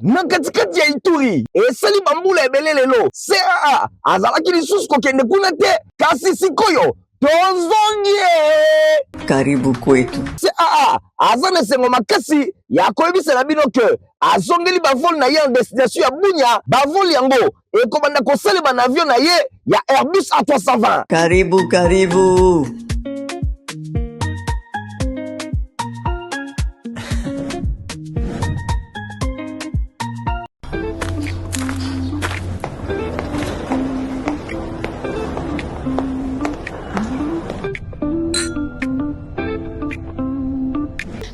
Bunia, na katikati ya Ituri, esali bambula ebele lelo. CAA azalaki lisusu kokende kuna te, kasi sikoyo tozongi. Karibu kwetu. CAA aza na esengo makasi ya koyebisa na bino ke azongeli bavol na ye en destination ya Bunia. Bavol yango ekobanda kosalema na avion na ye ya Airbus A320. Karibu, karibu.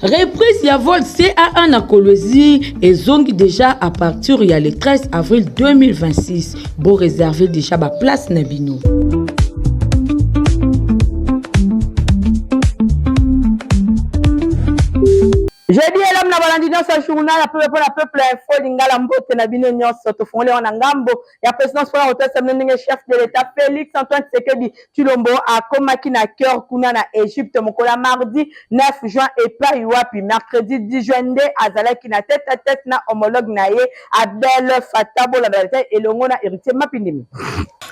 Reprise ya vol CAA na Kolwezi ezongi déjà à partir ya le 13 avril 2026. Bo réserver déjà ba place na bino. Jeudi elamu na balandi nyonso ya journal ya peuple mpo na peuple info lingala. Mbote na bino nyonso. Tofongoli yango na ngambo ya présidence mpona kotalisa bino ndenge chef de l'État Félix Antoine Tshisekedi Tshilombo akomaki na Caire kuna na Egypte mokolo ya mardi 9 juin, epai wapi mercredi 10 juin nde azalaki na tête à tête na homologue na ye Abdel Fattah. Bolanda te elongo na Héritier Mapindimi.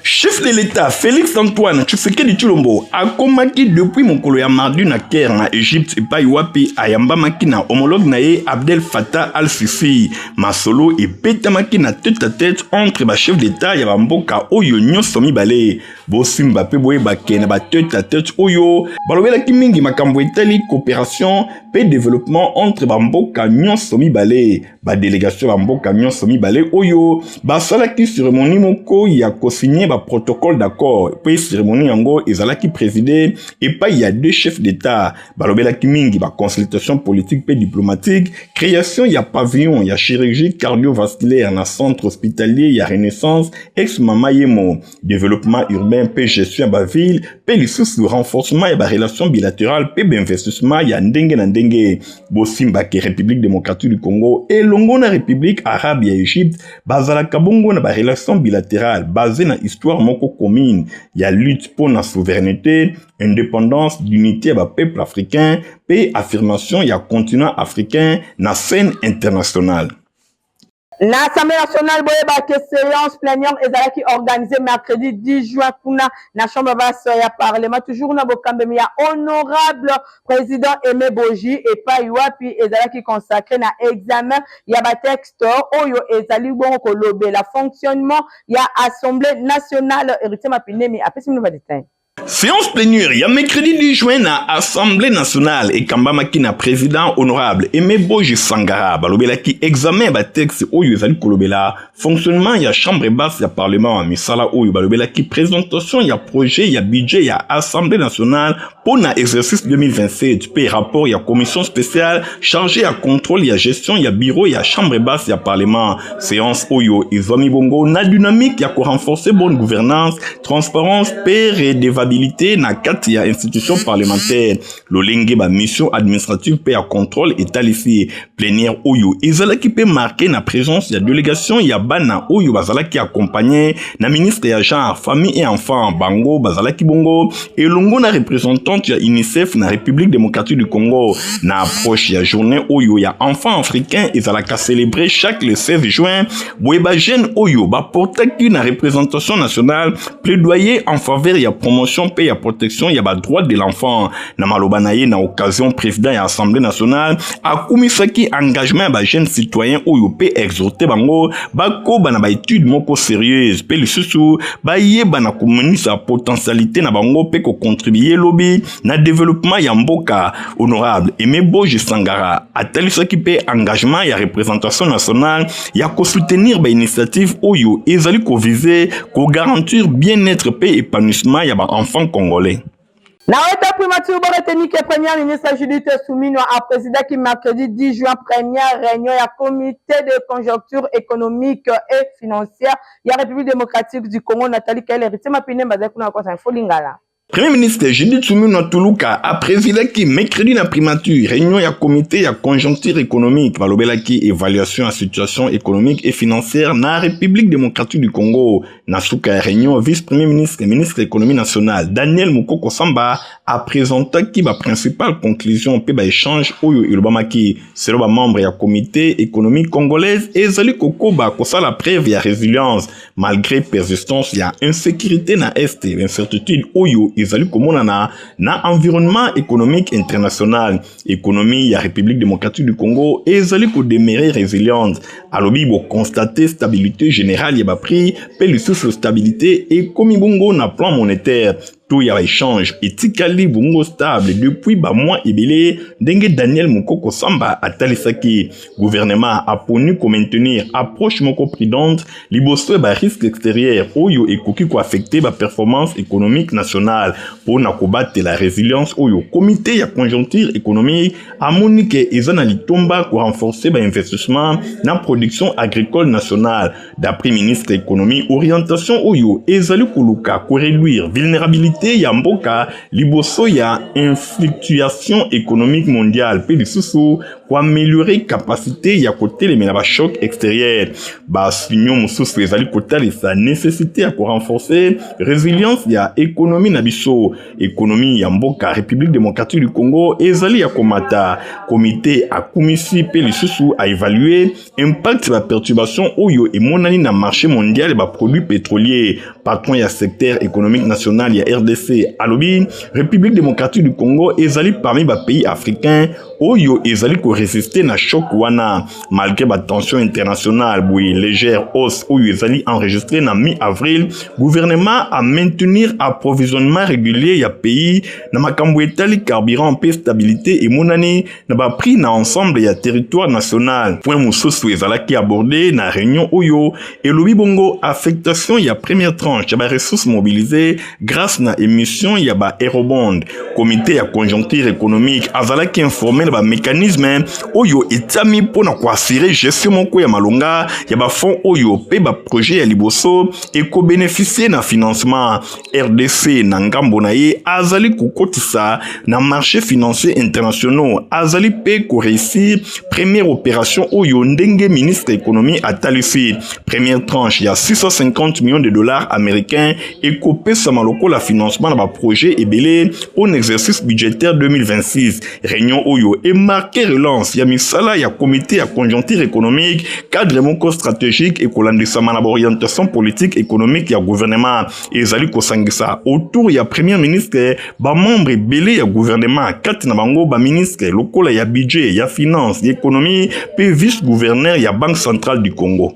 Chef de l'État Félix Antoine Tshisekedi Tshilombo akomaki depuis mokolo ya mardi na Caire na Egypte, epai wapi ayambamaki na homologue na ye Abdel Fattah al-Sisi. Masolo ebetamaki na tête à tête entre ba chef d'État ya bamboka oyo nyonso mibale. Bosimba mpe boyeba ke na ba tête à tête oyo balobelaki mingi makambo etali coopération mpe développement entre bamboka nyonso mibale. Badélégation ya bamboka nyonso mibale oyo basalaki cérémonie moko ya kosigner baprotocole d'accord, mpe cérémonie yango ezalaki présidé epai ya deux chefs d'État. Balobelaki mingi baconsultation politique mpe diplomatique, création ya pavillon ya chirurgie cardiovasculaire na centre hospitalier ya Renaissance ex Mama Yemo, développement urbain mpe gestion ya baville, mpe lisusu renforcement ya barelation bilatérale mpe bainvestissement ya ndenge na ndenge. Bosimbaki, République démocratique du Congo elongo na République arabe ya Égypte bazalaka bongo na barelation bilatérale basé na histoire moko commune ya lutte mpo na souveraineté, indépendance, d'unité ya bapeuple africain mpe affirmation ya continent africain na scène internationale. Na Assemblée nationale, boyeba ke séance plénière ezalaki organisée mercredi 10 juin kuna na chambre basse ya parlement, toujours na bokambemi ya honorable président Aimé Boji, epai wapi ezalaki consacré na examen ya batexte oyo ezali bongo kolobela fonctionnement ya Assemblée nationale. Héritier Mapinemi apesi bino badetail. Séance plénière ya mercredi 10 juin na Assemblée nationale ekambamaki na président honorable Aimé Boji Sangara. Balobelaki examen ya batexte oyo ezali kolobela fonctionnement ya chambre basse ya parlement. Misala oyo balobelaki: présentation ya projet ya budget ya Assemblée nationale mpo na exercice 2027 mpe rapport ya commission spéciale chargée ya contrôle ya gestion ya bureau ya chambre basse ya parlement. Séance oyo ezwami bongo na dynamique ya korenforcer bonne gouvernance, transparence mpe redevabilité na kati ya institution parlementaire, lolenge bamission administrative mpe ya contrôle etalisi. Plénière oyo ezalaki mpe marqué na présence ya délégation ya bana oyo bazalaki accompagné na ministre ya Genre, Famille et Enfant. Bango bazalaki bongo elongo na représentante ya UNICEF na République démocratique du Congo. Na approche ya journée oyo ya enfant africain ezalaka célébré chaque le 16 juin, boye bajeune oyo baportaki na représentation nationale plaidoyer en faveur ya promotion mpe ya protection ya badroit de l'enfant. Na maloba na ye na occasion, président ya Assemblée nationale akumisaki engagement ya bajeune citoyen oyo mpe exhorte bango bakoba na baétude moko sérieuse mpe lisusu bayeba na komonisa potentialité na bango mpe kocontribuer lobi na développement ya mboka. Honorable Aimé Boji Sangara atalisaki mpe engagement ya représentation nationale ya kosoutenir bainitiative oyo ezali koviser kogarantir bien-être mpe épanouissement ya baenfant congolais. Na weta primature, boretenir que Première ministre Judith Suminwa a présidé mercredi 10 juin première réunion ya comité de conjoncture économique et financière ya République démocratique du Congo. Nathalie Kael, Héritier Mapine bazali kuna na kosa info lingala. Premier ministre Judith Suminwa Tuluka apresidaki mercredi na primature réunion ya comité ya conjoncture économique. Balobelaki évaluation ya situation économique et financière na République démocratique du Congo. Na suka ya réunion, vice-premier ministre et ministre de l'économie nationale Daniel Mukoko Samba apresentaki ba principales conclusions mpe ba échange oyo elobamaki. Selon ba membre ya comité, économie congolaise ezali kokoba kosala preuve ya résilience malgré persistance ya insécurité na est, incertitude oyo ezali komonana na environnement économique international. Économie ya République démocratique du Congo ezali kodemeurer résiliente. Alobi boconstate stabilité générale ya baprix mpe lisusu stabilité ekomi bongo na plan monétaire. Taux ya baéchange etikali bongo stable depuis bamois ebele. Ndenge Daniel Mokoko Samba atalisaki, gouvernement aponi komaintenir approche moko prudente liboso ya barisque extérieur oyo ekoki koaffecter baperformance économique nationale. Mpo na kobatela résilience oyo, comité ya conjoncture économique amoni ke eza na litomba korenforcer bainvestissement na production agricole nationale. D'après ministre économie, orientation oyo ezali koluka koréduire vulnérabilité ya mboka liboso ya influctuation économique mondiale mpe lisusu koaméliorer capacité ya kotelemela bachoc extérieur. Basignaux mosusu ezali kotalisa nécessité ya korenforcer résilience ya économie na biso. Économie ya mboka République démocratique du Congo ezali ya komata. Comité akumisi mpe lisusu aévalue impact ya baperturbation oyo emonani na marché mondial ya baproduit pétrolier. Patron ya secteur économique national ya RDC alobi République démocratique du Congo ezali parmi bapays africains oyo ezali korésister na choc wana malgré batension internationale. Boye, légère hausse oyo ezali enregistré na mi-avril, gouvernement a maintenir approvisionnement régulier ya pays na makambo etali carburant mpe stabilité emonani na baprix na ensemble ya territoire national. Point mosusu ezalaki abordé na réunion oyo elobi bongo affectation ya première tranche ya baressources mobilisées grâce na émission ya ba eurobond. Comité ya conjoncture économique azalaki informé na bamécanisme oyo etiami mpo na koassurer gestion moko ya malonga ya bafonds oyo mpe baprojet ya liboso ekobénéficie na financement. RDC na ngambo na ye azali kokotisa na marché financier internationaux, azali mpe koréussir première opération oyo. Ndenge ministre économie atalisi, première tranche ya 650 millions de dollars américains ekopesama lokola financement na baprojet ebele mpo na exercice budgétaire 2026. Réunion oyo emarquer relance ya misala ya comité ya conjoncture économique, cadre moko stratégique ekolandisama na baorientation politique économique ya gouvernement. Ezali kosangisa autour ya premier ministre bamembre ebele ya gouvernement, kati na bango baministre lokola ya budget, ya finance, ya économie mpe vice gouverneur ya Banque centrale du Congo.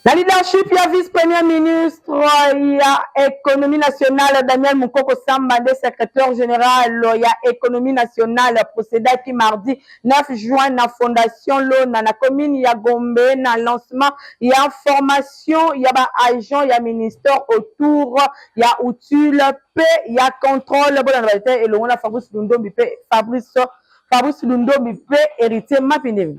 Na leadership ya vice-premier ministre ya économie nationale Daniel Mukoko Samba nde secrétaire général ya économie nationale procédaki mardi 9 juin na Fondation Lona na commune ya Gombe na lancement ya formation ya baagent ya ministère autour ya outil mpe ya contrôle. Bolanda balite elongo na Fabrice Lundombi mpe Fabrice Lundombi mpe Héritier Mapindemi.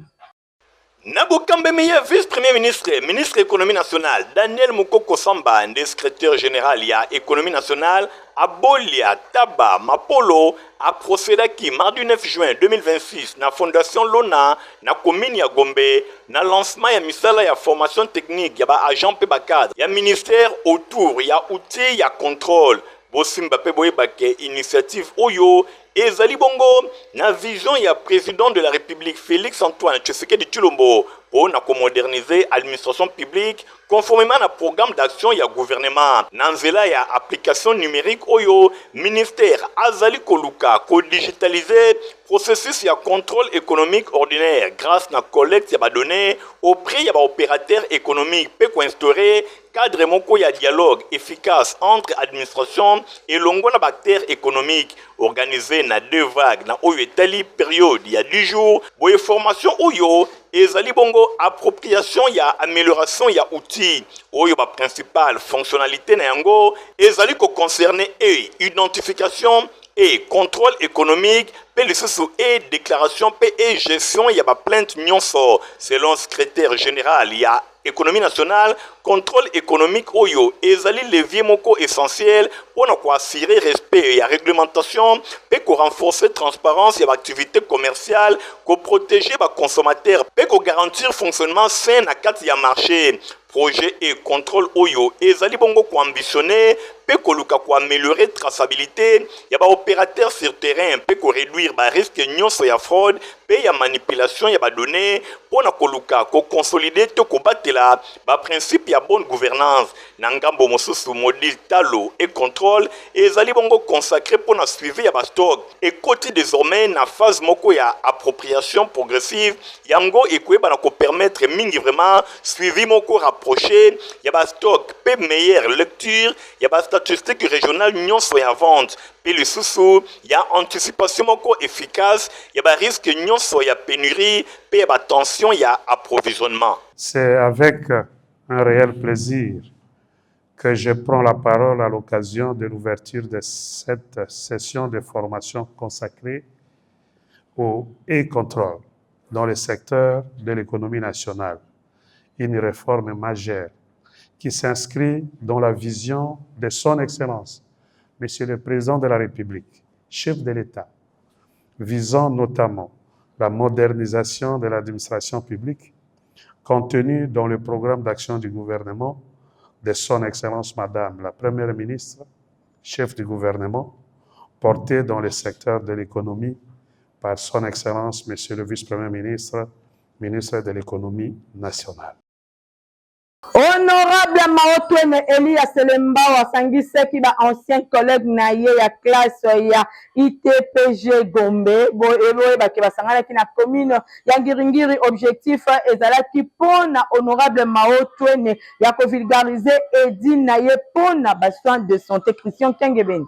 Na bokambemi ya vice premier ministre, ministre économie nationale Daniel Mukoko Samba nde secrétaire général ya économie nationale Abolia Taba Mapolo aprocédaki mardi 9 juin 2026 na Fondation Lona na commune ya Gombe na lancement ya misala ya formation technique ya baagent mpe bacadre ya ministère autour ya outil ya contrôle. Bosimba mpe boyebake initiative oyo ezali bongo na vision ya président de la République Félix Antoine Tshisekedi Tshilombo mpo na komoderniser administration publique conformément na programme d'action ya gouvernement. Na nzela ya application numérique oyo, ministère azali koluka kodigitaliser processus ya contrôle économique ordinaire grâce na collecte ya badonnées auprès ya baopérateur économique mpe koinstaurer cadre moko ya dialogue efficace entre administration elongo na baacteur économique. Organisé na deux vagues na oyo etali période ya 10 jours boye, formation oyo ezali bongo appropriation ya amélioration ya outil oyo baprincipale fonctionnalité na yango ezali koconcerne e identification et contrôle économique mpe lisusu e déclaration mpe e gestion ya baplainte nyonso. Selon secrétaire général ya Économie nationale, contrôle économique oyo ezali levier moko essentiel mpo na koassurer respect ya réglementation mpe korenforcer transparence ya baactivité commerciale, koprotéger baconsommateur mpe kogarantir fonctionnement sain na kati ya marché. Projet et contrôle oyo ezali bongo koambitionner mpe koluka koaméliorer traçabilité ya baopérateur sur terrain mpe koréduire barisque nyonso ya fraude mpe ya manipulation ya badonnées mpo na koluka koconsolider to kobatela baprincipe ya bonne gouvernance. Na ngambo mosusu, module talo et contrôle ezali bongo consacré mpo na suivi ya bastock, ekoti désormais na phase moko ya appropriation progressive. Yango ekoyeba na kopermettre mingi vraiment suivi moko rapproché ya bastock mpe meilleure lecture ya bastatistique régionale nyonso ya vente, mpe lisusu ya anticipation moko efficace ya barisque nyonso ya pénurie mpe ya batension ya approvisionnement. C'est avec un réel plaisir que je prends la parole à l'occasion de l'ouverture de cette session de formation consacrée au e-contrôle dans le secteur de l'économie nationale. Une réforme majeure qui s'inscrit dans la vision de Son Excellence, Monsieur le Président de la République, chef de l'État, visant notamment la modernisation de l'administration publique contenue dans le programme d'action du gouvernement de Son Excellence Madame la Première ministre, chef du gouvernement, porté dans le secteur de l'économie par Son Excellence Monsieur le Vice-Premier ministre, ministre de l'économie nationale. Honorable Maotwene Elias Selembao asangisaki ba ancien collègue na ye ya classe ya ITPG Gombe. Boyebaki basanganaki na commune ya Ngiringiri. Objectif ezalaki mpona honorable Maotwene ya kovulgariser édit na ye mpona basoins de santé. Christian Kengebeni.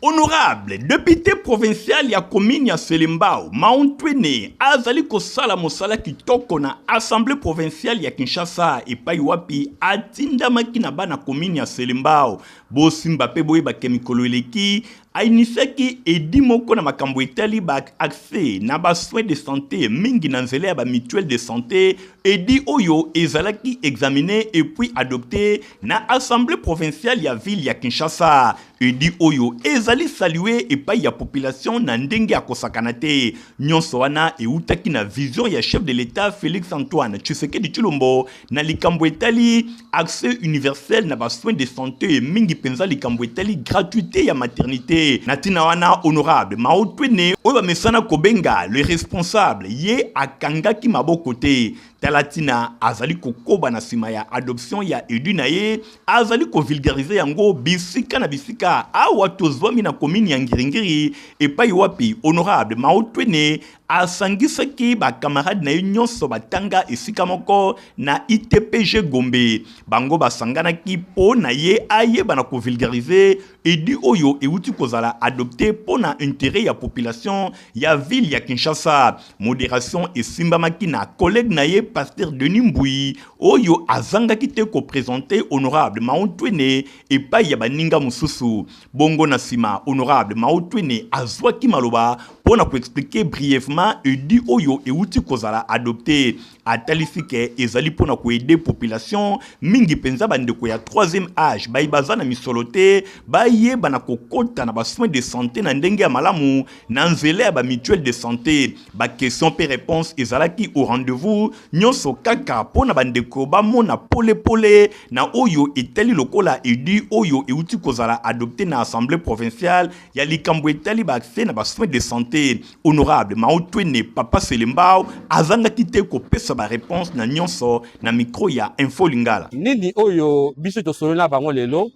Honorable député provincial ya commune ya Selembao, Maontwene, azali kosala mosala kitoko na assemblée provinciale ya Kinshasa, epai wapi atindamaki na bana commune ya Selembao. Bosimba mpe boyebake, mikolo eleki ainitiaki édit moko na makambo etali baaccès na basoins de santé mingi na nzela ya bamutuelle de santé. Édit oyo ezalaki examiné et puis adopté na assemblée provinciale ya ville ya Kinshasa. Édit oyo ezali salué epai ya population na ndenge ya kosakana te. Nyonso wana eutaki na vision ya chef de l'État Félix Antoine Tshisekedi Tshilombo na likambo etali accès universel na basoins de santé, mingi mpenza likambo etali gratuité ya maternité. Na ntina wana, honorable Maotwene, oyo bamesana kobenga le responsable, ye akangaki maboko te. Tala ntina azali kokoba na nsima ya adoption ya édit na ye, azali kovulgariser yango bisika na bisika. Awa tozwami na commune ya Ngiringiri, epai wapi honorable Maotwene asangisaki bakamarade na ye nyonso batanga esika moko na ITPG Gombe. Bango basanganaki mpo na ye ayeba na kovulgariser édit oyo euti kozala adopté mpo na intérêt ya population ya ville ya Kinshasa. Modération esimbamaki na collègue na ye, pasteur Denis Mbui, oyo azangaki te koprésenter honorable Maotwene epai ya baninga mosusu. Bongo na nsima, honorable Maotwene azwaki maloba mpo na koexpliquer brièvement édit oyo euti kozala adopté. Atalisi ke ezali mpo na koaider population, mingi mpenza bandeko ya troisième âge baye baza na misolo te, bayeba na kokɔta na basoins de santé na ndenge ya malamu na nzela ya bamutuelle de santé. Baquestion mpe réponse ezalaki au rendez-vous, nyonso kaka mpo na bandeko bamona polepole na oyo etali lokola édit oyo euti kozala adopté na assemblée provinciale ya likambo etali baaccès na basoins de santé. Honorable Maotwene Papa Selembao azangaki te kopesa baréponse na nyonso na micro ya Info Lingala. Nini oyo biso tosololi na bango lelo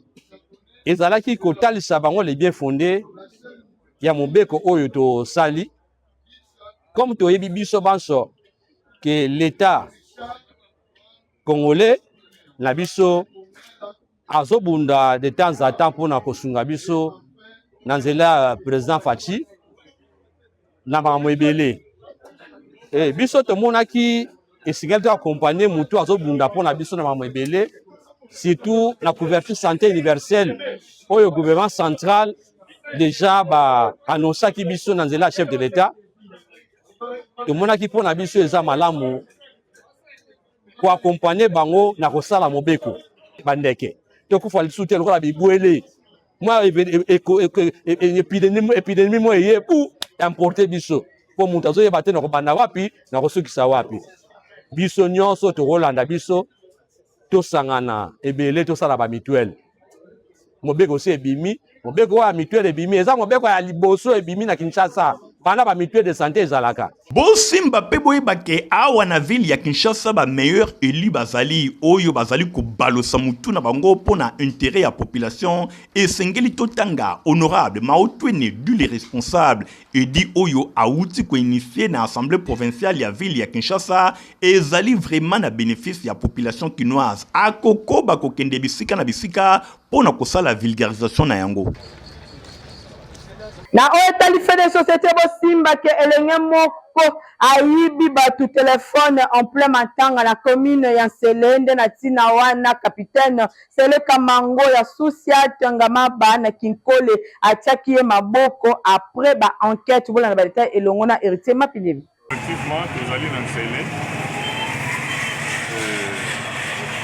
ezalaki kotalisa bango le bien fondé ya mobeko oyo tosali. Comme toyebi biso banso ke l'État congolais na biso azobunda de temps en temps mpona kosunga biso na nzela ya président Fatshi na makambo ebele. Biso tomonaki esengeli to accompagner motu azobunda mpona biso na makambo ebele, surtout na couverture santé universelle oyo gouvernement central déjà baannonçaki biso na nzela ya chef de l'État. Tomonaki mpona biso eza malamu. Koaccompagner bango na kosala mobeko. Bandeke tokufa lisusu te lokola bibwele mwa epidemie moko eye bu importe biso mpo moto azoyeba te na kobanda wapi na kosukisa wapi. Biso nyonso tokolanda biso tosangana ebele tosala ba mutuelle. Mobeko osi ebimi, mobeko oyo ya mutuelle ebimi eza mobeko ya liboso ebimi na Kinshasa banda ba mutuelle de sante ezalaka. Bosimba pe boyeba ke awa na ville ya Kinshasa ba meilleurs elus bazali oyo bazali kobalosa mutu na bango pona interet ya population, esengeli totanga honorable Mao Twene du le responsable Edit oyo awuti ko initier na assemblee provinciale ya ville ya Kinshasa ezali vraiment na benefice ya population kinoise. Akokoba kokende bisika na bisika mpo na kosala vulgarisation na yango. Na oyo etali fait de société, bosimba ke elenge moko ayibi bato telefone en plein matanga na commune ya Nsele. Nde na ntina wana capitaine Sele Kamango ya Sous-Ciat Ngamaba na Kinkole atiaki ye maboko après ba enquetes. Bolanda ba details elongo na Heritier Mapinemi. Effectivement, tozali na Nsele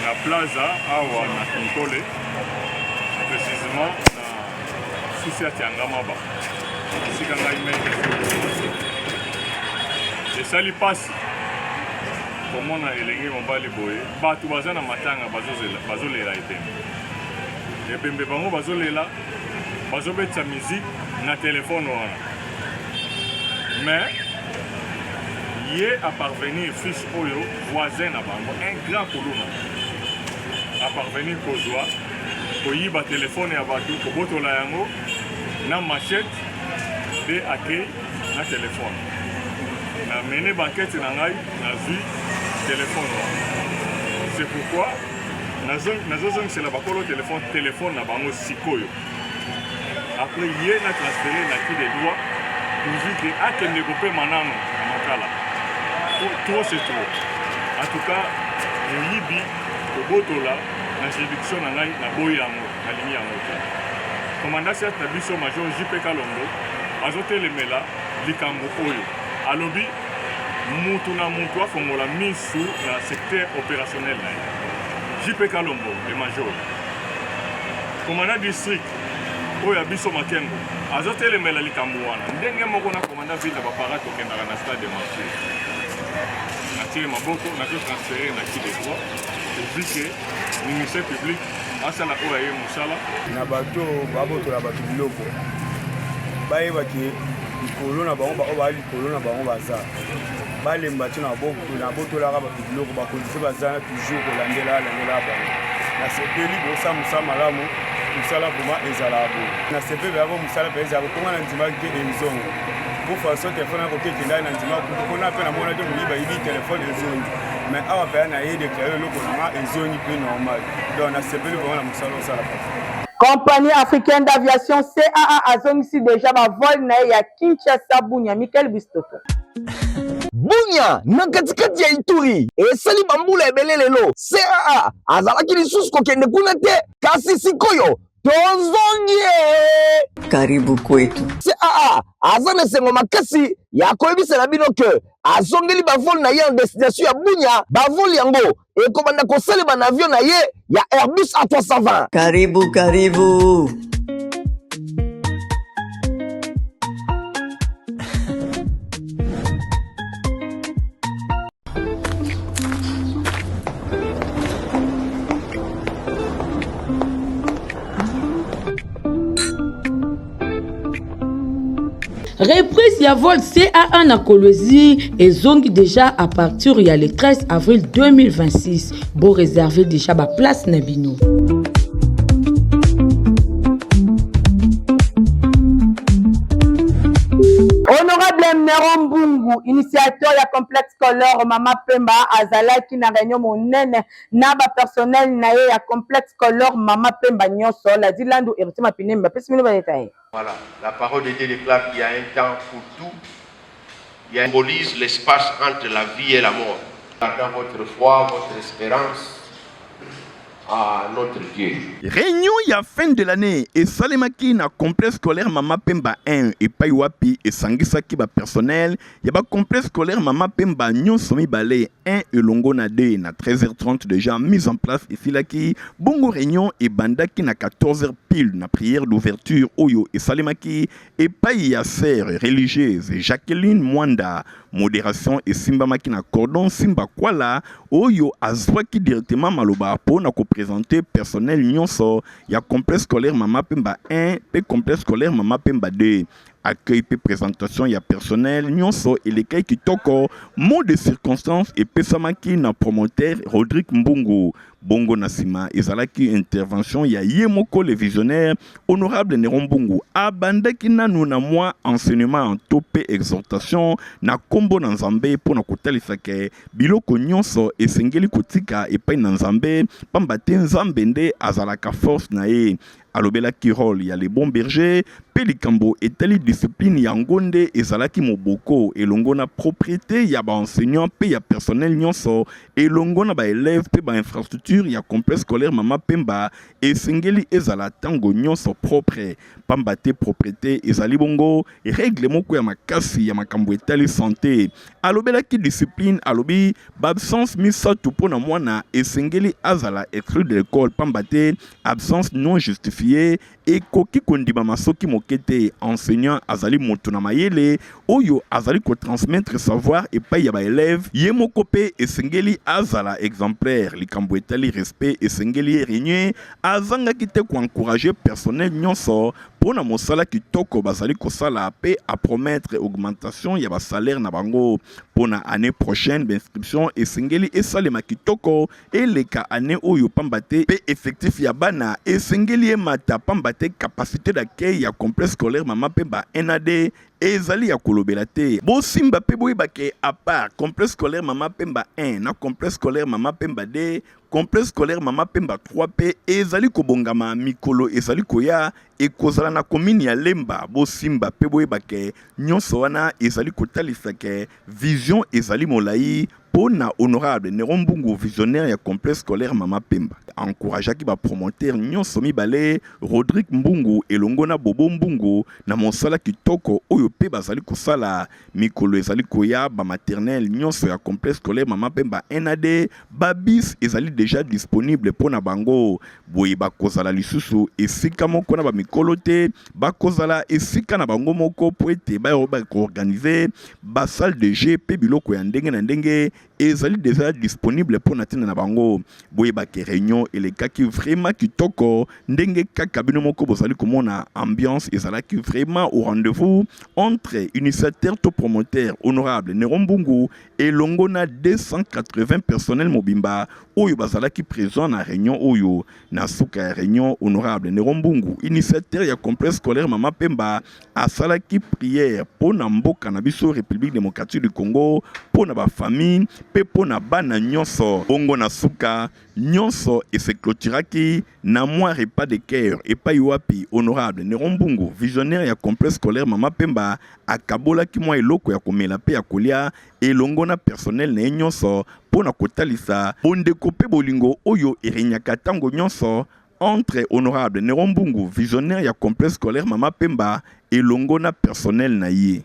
na plaza awa na Kinkole, précisément na Sous-Ciat ya Ngamaba, esika ngai maître esali pasi komona elenge mobali boye. Bato baza na matanga bazozela, bazolela ebembe. Ebembe bango bazolela, bazobetisa musique na telefone wana. Mais ye a parvenir fils oyo voisin na bango, un grand kuluna, a parvenir kozwa koyiba telefone ya bato, kobotola yango na machette nde akei na telefone. Na mene bankete na ngai, nazwi telefone wana. C'est pourquoi nazozongisela bakolo telefone telefone na bango sikoyo. Après ye na transfere na qui de droit pourvu que akende kopema nano na makala. Trop c'est trop. En tout cas, moyibi kobotola na juridiction na ngai, naboyi yango, nalingi yango te. Commandant chef na biso Major JP Kalombo azotelemela likambo oyo. Alobi mutu na mutu afongola misu na secteur opérationnel na ye. JP Kalombo le major, commandant district oyo ya biso Makengo azotelemela likambo wana ndenge moko na commandant ville na bapara. Tokendaka na stade de martyr, natie maboko, nazo transfere na qui de droit pourvu que ministère public asala oyo aye mosala. Na bato babotola bato biloko, bayeba ke likolo na bango baoyo baa likolo na bango baza balemba ti na botolaka bato biloko, bakonzi mpe baza toujours kolandela landela bango. Nasepeli bosala mosala malamu, mosala vraimen ezalaka boye. Nasepeli beyako mosala mpe ezalaka mponga na ndimaki te ezonga po façon telefone akoki ekendaki na ndima kutu mpona mpe namona te moyibi ayibi telefone ezongi, mais awa mpenza na ye deklare eloko na nga ezongi mpe normal. Donc nasepeli vraiment na mosala osala papa. Compagnie africaine d'aviation CAA azongisi dejà ba vol na ye ya Kinshasa Bunia. Michael Bistoto. Bunia na katikati ya Ituri esali bambula ebele lelo CAA azalaki lisusu kokende kuna te, kasi sikoyo tozongi. Karibu kwetu. CAA aza na esengo makasi ya koyebisa na bino ke azongeli bavol na ye en destination ya Bunia. Bavol yango ekobanda kosalema na avion na ye ya Airbus A320. Karibu, karibu. Reprise ya vol CAA na Kolwezi ezongi déjà à partir ya le 13 avril 2026. Bo réserver déjà ba place na bino. Honorable Neron Mbungu, initiateur ya complexe scolaire Mama Pemba, azalaki na réunion monene na ba personnel na ye ya complexe scolaire Mama Pemba nyonso. Ladi Landu, Héritier Mapinemi, bapesi bino ba détails. Voilà, la parole de Dieu déclare qu'il y a un temps pour tout. Il y a symbolise l'espace entre la vie et la mort. Gardant votre foi, votre espérance. à notre Dieu. Réunion ya fin de l'année esalemaki na complexe scolaire Mama Pemba 1 epai wapi esangisaki ba personnel ya ba complexe scolaire Mama Pemba nyonso mibale 1 elongo na 2 na 13h30 déjà mise en place esilaki bongo réunion ebandaki na 14h pile na prière d'ouverture oyo esalemaki Epayi ya sœur religieuse Jacqueline Mwanda, moderation esimbamaki na cordon Simba Kwala oyo azwaki directement maloba po na ko presenter personnel nionso ya complexe scolaire Mama Pemba 1 pe complexe scolaire Mama Pemba 2. Accueil pe presentation ya personnel nionso elekaki kitoko, mot de circonstance epesamaki na promoteur Rodrigue Mbungu. Bongo na sima ezalaki intervention ya ye moko le visionnaire honorable Neron Mbungu abandaki nanu na mwa enseignement to pe exhortation na kombo na Nzambe mpo na kotalisa ke biloko nyonso esengeli kotika epai na Nzambe pamba te Nzambe nde azalaka force na ye. Alobelaki role ya le bon berger mpe likambo etali discipline yango nde ezalaki moboko elongo na propriete ya ba enseignants mpe ya personnel nyonso elongo na ba elèves mpe ba infrastructures ya complexe scolaire Mama Pemba esengeli ezala tango nyonso propre pamba te proprete ezali bongo règle moko ya makasi ya makambo etali sante. Alobelaki discipline, alobi ba absence misatu mpo na mwana esengeli azala exclu de l'ecole pamba te Absence non justifiee ekoki kondimama soki moke te. Enseignant azali moto na mayele oyo azali ko transmettre savoir epai ya ba elèves. Ye moko mpe esengeli azala exemplaire. Likambo etali respect esengeli e regner. Azangaki te ko encourager personnel nionso mpo na mosala kitoko bazali kosala mpe a promettre augmentation ya ba salaires na bango mpo na annee prochaine. Ba inscriptions esengeli esalema kitoko eleka annee oyo pamba te pe effectif ya bana esengeli emata pamba te capacite d'accueil ya complexe scolaire Mama Pemba 1 à 2 ezali ya kolobela te. Bosimba pe boyeba ke à part complexe scolaire Mama Pemba 1 na complexe scolaire Mama Pemba 2, complexe scolaire Mama Pemba 3 pe ezali kobongama mikolo ezali koya ekozala na commune ya Lemba. Bosimba pe boyeba ke nyonso wana ezali kotalisa ke vision ezali molayi Po na honorable Neron Mbungu, visionnaire ya complexe scolaire Mama Pemba, a encourageaki ba promoteurs nionso mibale, Rodrigue Mbungu elongo na Bobo Mbungu, na mosala kitoko oyo pe bazali kosala. Mikolo ezali koya, ba maternelles nionso ya complexe scolaire Mama Pemba 1 na 2, ba bus ezali dejà disponible po na bango. Boye bakozala lisusu esika moko na ba mikolo te, bakozala esika na bango moko po ete bayoba ko organiser ba salle de jeu pe biloko ya ndenge na ndenge ezali dejà disponible mpo na ntina na bango. Boyeba ke reunion elekaki vraiment kitoko ndenge kaka bino moko bozali komona ambiance ezalaki vraiment au rendez-vous entre initiateur to promoteur honorable Nero Mbungu elongo na 280 personnel mobimba oyo bazalaki present na reunion oyo. Na suka ya reunion, honorable Nero Mbungu, initiateur ya complexe scolaire Mama Pemba, asalaki prière mpo na mboka na biso Republique democratique du Congo, mpo na ba famille mpe mpo na bana nyonso. Bongo na suka, nyonso e se cloturaki na mwa repas de cœur epai wapi honorable Nero Mbungu, visionnaire ya complexe scolaire Mama Pemba, akabolaki mwa eloko ya komela mpe ya kolia elongo na personnel na ye nyonso mpo na kotalisa bondeko mpe bolingo oyo e regnaka tango nyonso entre honorable Nero Mbungu, visionnaire ya complexe scolaire Mama Pemba elongo na personnel na ye.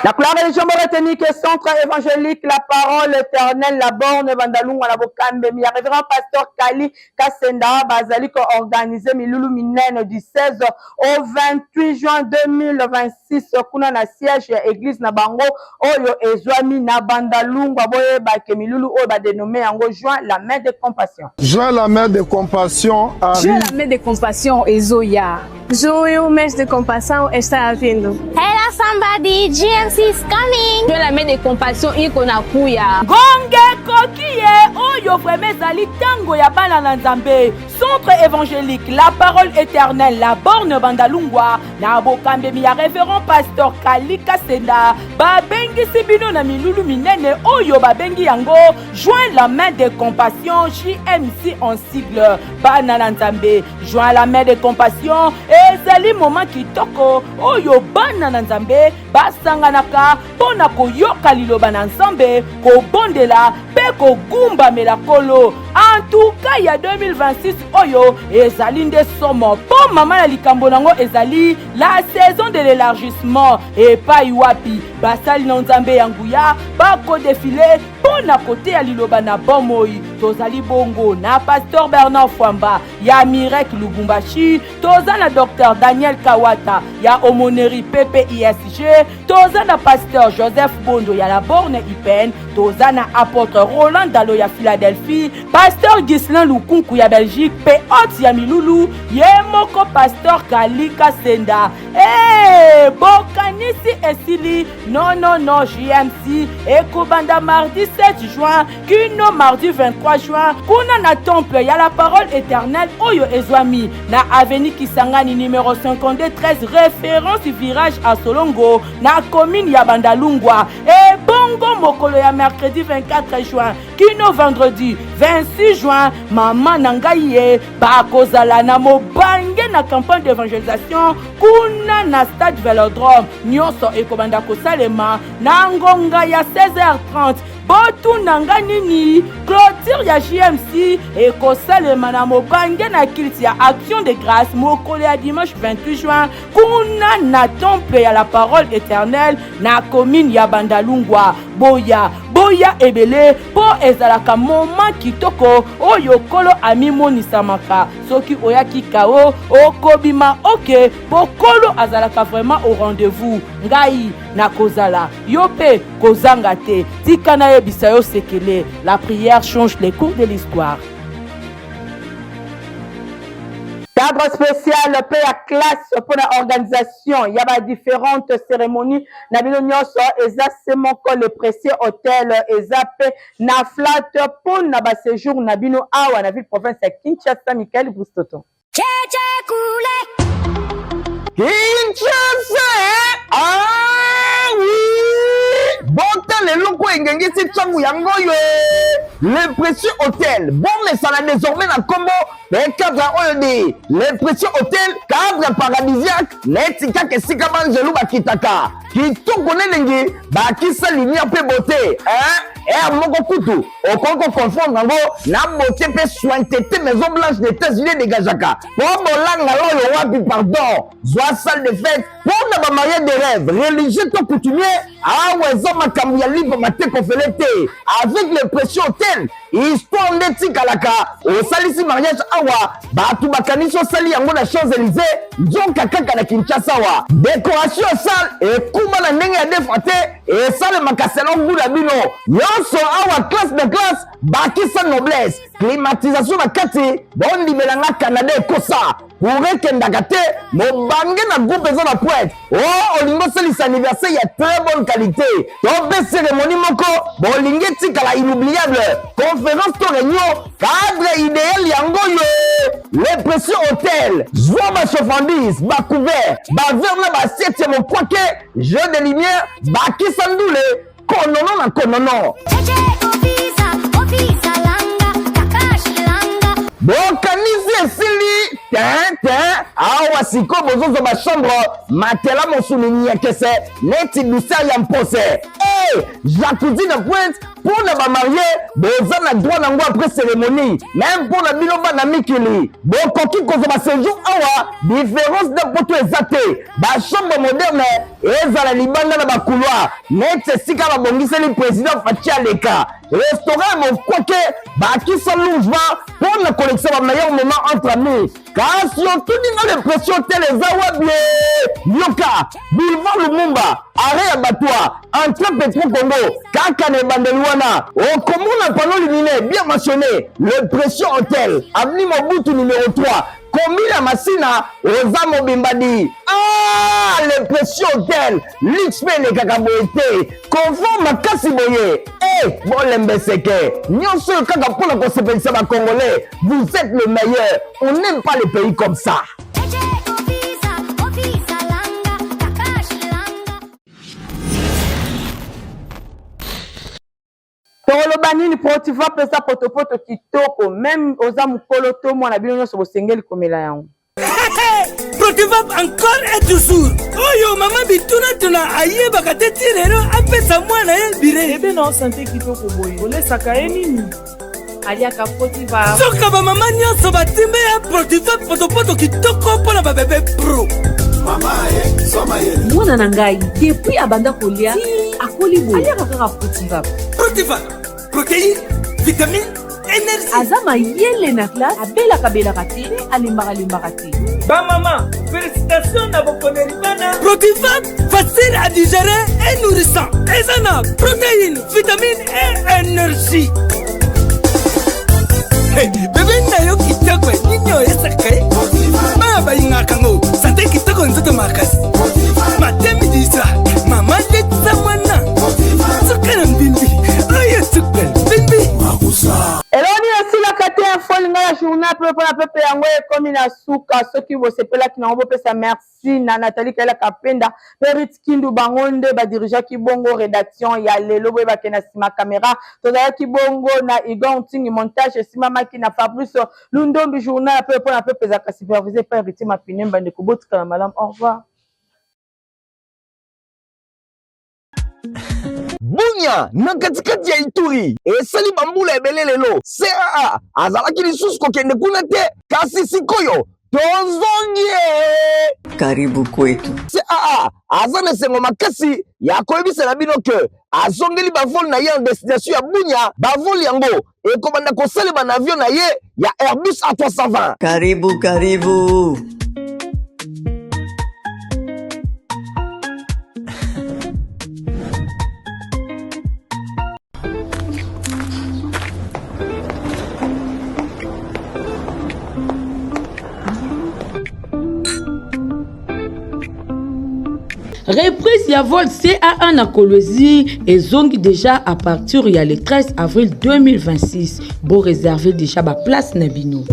Na couleur religion moko retenir que centre évangélique la parole éternelle la borne bandalungwa na bokambemi ya révérend pasteur Kali Kasenda bazali ko organiser milulu minene du 16 au 28 juin 2026 kuna na siège ya église na bango oyo ezwami na Bandalungwa. Boyeba ke milulu oyo ba dénommé yango Juin la main de compassion. Juin la main de compassion arrive. Juin la main de compassion ezoya. Junho, o mês de compaixão está vindo. Hello somebody, GMC is coming. Juin la main de compassion iko na kuya. Ngonge ekoki ye oyo vraiment ezali tango ya bana na Nzambe. Centre évangélique La Parole Éternelle La Borne Bandalungwa na bokambemi ya révérend pasteur Kali Kasenda babengisi bino na milulu minene oyo babengi yango Joins la main de compassion JMC en sigle. Bana na Nzambe, joins la main de compassion ezali moment kitoko oyo bana na Nzambe basanganaka mpo na koyoka liloba na Nzambe, kobondela mpe kogumbamela Nkolo. Antuka ya 2026 oyo ezali nde somo mpo mama na likambo nango ezali la saison de l'élargissement epai wapi basali na Nzambe ya nguya bakodefile mpo na koteya liloba na bomoi. Tozali bongo na Pasteur Bernard Fwamba ya Mirek Lubumbashi, toza na Dr Daniel Kawata ya Omoneri PPISG, toza na Pasteur Joseph Bondo ya la Borne IPN, toza na Apôtre Roland Dalo ya Philadelphie, Pasteur Ghislain Lukunku ya Belgique pe hôte ya Milulu ye moko Pasteur Kalika Senda. Hey, bokanisi esili non non non JMC ekobanda mardi 7 juin kino mardi 23 juin kuna na temple ya la parole éternelle oyo ezwami na avenue Kisangani numéro 52 13 référence virage à Solongo na commune ya Bandalungwa. Ebongo mokolo ya mercredi 24 juin kino vendredi 26 juin mama na ngai ye bakozala na mobange na campagne d'évangélisation kuna na stade velodrome. Nyonso ekobanda kosalema na ngonga ya 16h30. Botuna nga nini? Clôture ya JMC ekosalema na mobange na culte ya Action de Grâce mokolo ya dimanche 28 juin kuna na temple ya la parole éternelle na commune ya Bandalungwa. Boya boya ebele mpo ezalaka moment kitoko oyo Nkolo amimonisamaka. Soki oyaki kao okobima oke, mpo Nkolo azalaka vraiment au rendez-vous. Ngai nakozala yo mpe kozanga te. Tika nayebisa yo sekele, la prière change les cours de l'histoire. Cadre spécial mpe ya classe mpo na organisation ya ba différentes cérémonies na bino nyonso eza se moko le précieux hôtel eza mpe na flat mpo na ba séjour na bino awa na ville province ya Kinshasa. Michael Brustoto. Kinshasa ah oui botala eloko engengisi ntango yango oyo le précieux hôtel bomesana désormais na nkombo mpe cadre oyo de le précieux hôtel cadre paradisiaque neti kaka esika banzelu bakitaka kitoko nelengi bakisa lumière mpe beauté hein? Air moko kutu okoki koconfondre yango na beauté mpe sointete maison blanche des États-Unis edegajaka po bolanga oyo wapi pardon zwa salle de fête mpo na bamariage de rêve religieux to coutumier awa eza makambo ya lipa mateko fele te avec le précieux hôtel histoire nde etikalaka osalisi mariage awa bato bakanisi osali yango na champs élysées nzoka kaka na kinshasa awa décoration ya salle ekuma na ndenge ya defa te esalemaka selon goût na bino nyonso awa classe de classe bakisa noblesse climatisation na kati bondimela nga canada ekosa courant ekendaka te mobange na groupe eza na pointe o oh, olingi osalisa anniversaire ya très bonne qualité to mpe cérémonie moko bolingi etikala inoubliable conférence to réunion cadre idéal yango oyo le précieux hôtel zwa bachauffandise bacouvert bavere na basiete ya mokwake jeu de lumière bakisa ndule konono na konono bokanisi esili te te awa sikoyo bozozwa bachambre matela mosuni nyekese neti douceur ya mpose e hey, jacuzzi na pointe mpo na bamarie boza na droit nango après cérémonie meme mpo na bino bana mikili bokoki kozwa basejour awa différence na poto eza te bachambre moderne ezala libanda na bacouloir neti esika babongiseli président Fatshi aleka restaurant ya mokwake bakisa lounge bar mpo na kolekisa bameilleur moment entre amis kasi otuni nga l'impression tel eza wapi yoka boulevard lumumba arret ya batwa entrée petro congo kaka na ebandeli wana okomona panneau lumineux bien mentionné le pression hotel avenue mobutu numéro 3 commune ya masina oza mobimba di ah, le précieux hotel luxe mpe elekaka boye te confort makasi boye e eh, bolembeseke nyonso oyo kaka mpo na kosepelisa bacongolais vous êtes le meilleur on n'aime pas le pays comme ça. Tokoloba nini protiva pesa potopoto kitoko meme oza mukolo to mwana bino nyonso bosengeli komela yango. Protivap encore et toujours. Oyo mama bituna tuna ayebaka te ti lelo apesa mwana ye bire. Bebe na sante kitoko boye. Olesaka ye nini? Aliaka Protivap. Soka ba mama nyonso batimbe ya Protivap potopoto kitoko mpo na ba bebe pro. Mama ye, soma ye. Mwana na ngai depuis abanda kolia ti akoli boye aliaka kaka Protivap. Protivap, protéine, vitamine, énergie. Aza mayele na classe, abelaka belaka te, pe alembaka lembaka te. Ba mama, félicitations na bokoneli bana. Protivap, facile à digérer et nourrissant. Eza na protéine, vitamine et énergie. Hey, bebe na yo kitoko nini oyesaka ye bana balingaka ngo sante kitoko nzoto makasi matemi disa mama letisa mwana suka na mbimbi oyo suka mbimbi Eloni esilaka te info lingala journal pe mpona pepe yango ekomi na suka soki bosepelaki nango bopesa merci na Nathalie Kaila Kapenda pe Ruth Kindu bango nde ba dirigeaki bongo redaction ya lelo boyebake na nsima camera tozalaki bongo na Igor Ntingi montage esimamaki na Fabrice Lundombi journal pe mpona pepe ezalaka supervisé par Héritier Mapine bandeko botikala malamu au revoir. Bunia na katikati ya Ituri esali bambula ebele lelo CAA azalaki lisusu kokende kuna te kasi sikoyo tozongi Karibu kwetu. CAA aza na esengo makasi ya koyebisa na bino ke azongeli bavole na ye en destination ya Bunia. Bavole yango ekobanda kosalema na avion na ye ya Airbus A320. Karibu, karibu. Reprise ya vol CAA na Kolwezi ezongi déjà à partir ya le 13 avril 2026. Bo réserver déjà ba place na bino.